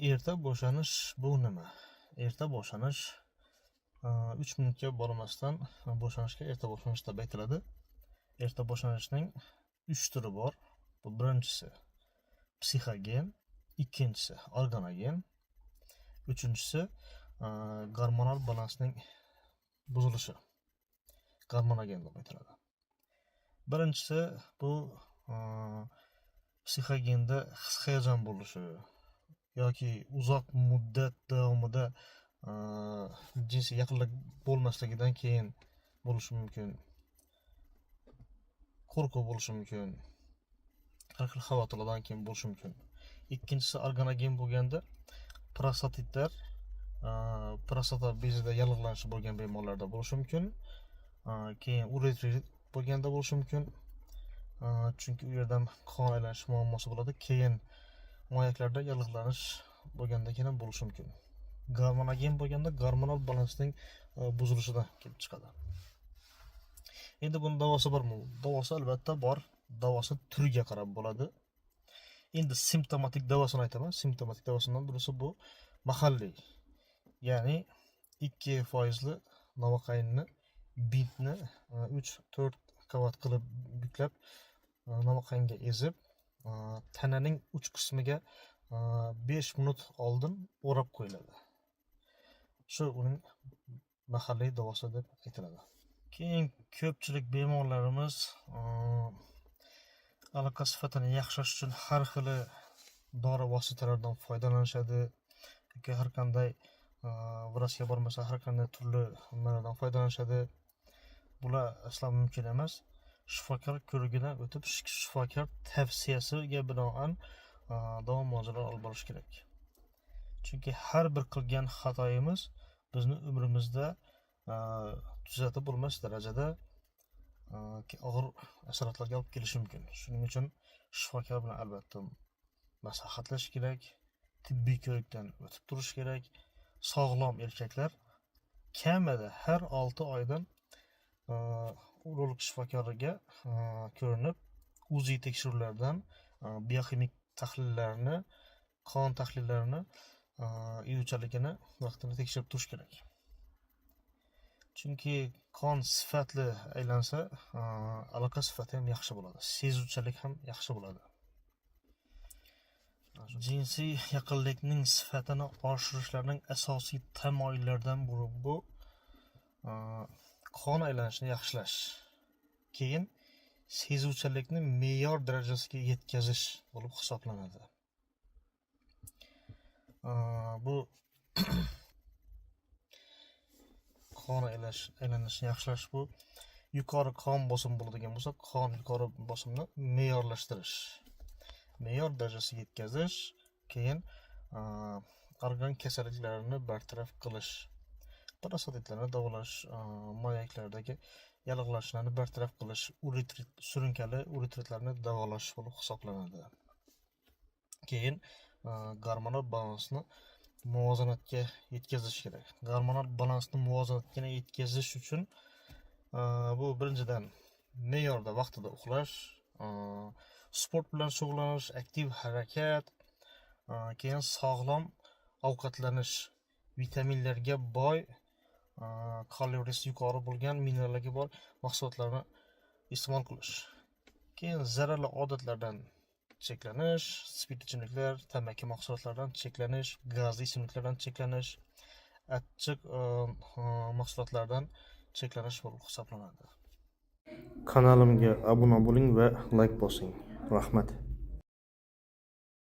Erta bo'shanish bu nima? Erta bo'shanish 3 minutga bormasdan bo'shanishga erta bo'shanish deb aytiladi. Erta bo'shanishning 3 turi bor. Bu birinchisi psixogen, ikkinchisi organogen, uchinchisi gormonal balansning buzilishi. Gormonogen deb aytiladi. Birinchisi bu psixogenda his hayajon bo'lishi yoki uzoq muddat davomida jinsiy yaqinlik bo'lmasligidan keyin bo'lishi mumkin. Qo'rquv bo'lishi mumkin. Har xil xavotirlardan keyin bo'lishi mumkin. Ikkinchisi organogen bo'lganda prostatitlar, prostata bezida yallig'lanishi bo'lgan bemorlarda bo'lishi mumkin. Keyin uretrit bo'lganda bo'lishi mumkin. Chunki u yerda ham qon aylanishi muammosi bo'ladi. Keyin moyaklarda yallig'lanish bo'lgandan keyin ham bo'lishi mumkin. Gormonogen bo'lganda gormonal balansning buzilishidan kelib chiqadi. Endi buni davosi bormi? Davosi albatta bor. Davosi turiga qarab bo'ladi. Endi simptomatik davosini aytaman. Simptomatik davosidan birisi bu mahalliy. Ya'ni 2 foizli novoqaynni, bintni 3-4 qavat qilib buklab, novoqaynga ezib, tananing uch qismiga 5 minut oldin o'rab qo'yiladi. Shu uning mahalliy davosi deb aytiladi. Keyin ko'pchilik bemorlarimiz aloqa sifatini yaxshilash uchun har xil dori vositalaridan foydalanishadi yoki har qanday vrachga bormasa, har qanday turli nimalardan foydalanishadi. Bular aslo mumkin emas. Shifokor ko'rigidan o'tib, shifokor tavsiyasiga binoan davo muolajalar olib borish kerak. Chunki har bir qilgan xatoyimiz bizni umrimizda tuzatib bo'lmas darajada og'ir asoratlarga olib kelishi mumkin. Shuning uchun shifokor bilan albatta maslahatlashish kerak, tibbiy ko'rikdan o'tib turish kerak. Sog'lom erkaklar kamida har 6 oydan urolog shifokoriga ko'rinib, UZI tekshiruvlardan, bioximik tahlillarni, qon tahlillarini iyuvchanligini vaqtida tekshirib turish kerak. Chunki qon sifatli aylansa, aloqa sifati ham yaxshi bo'ladi, sezuvchanlik ham yaxshi bo'ladi. Jinsiy yaqinlikning sifatini oshirishlarning asosiy tamoyillaridan biri bu qon aylanishini yaxshilash. Keyin sezuvchanlikni me'yor darajasiga yetkazish bo'lib hisoblanadi. Bu qon aylanishini yaxshilash, bu yuqori qon bosimi bo'ladigan bo'lsa, qon yuqori bosimni me'yorlashtirish, me'yor darajasiga yetkazish, keyin organ kasalliklarini bartaraf qilish, prostatitlarni davolash, moyaklardagi yallig'lanishlarni bartaraf qilish, uretrit, surunkali uretritlarni davolash bo'lib hisoblanadi. Keyin gormonal balansni muvozanatga yetkazish kerak. Gormonal balansni muvozanatga yetkazish uchun bu birinchidan me'yorda vaqtida uxlash, sport bilan shug'ullanish, aktiv harakat, keyin sog'lom ovqatlanish, vitaminlarga boy, kaloriyasi yuqori bo'lgan, minerallarga boy mahsulotlarni iste'mol qilish. Keyin zararli odatlardan cheklanish, spirtli ichimliklar, tamaki mahsulotlaridan cheklanish, gazli ichimliklardan cheklanish, achchiq mahsulotlardan cheklanish bo'lib hisoblanadi. Kanalimga obuna bo'ling va layk bosing. Rahmat.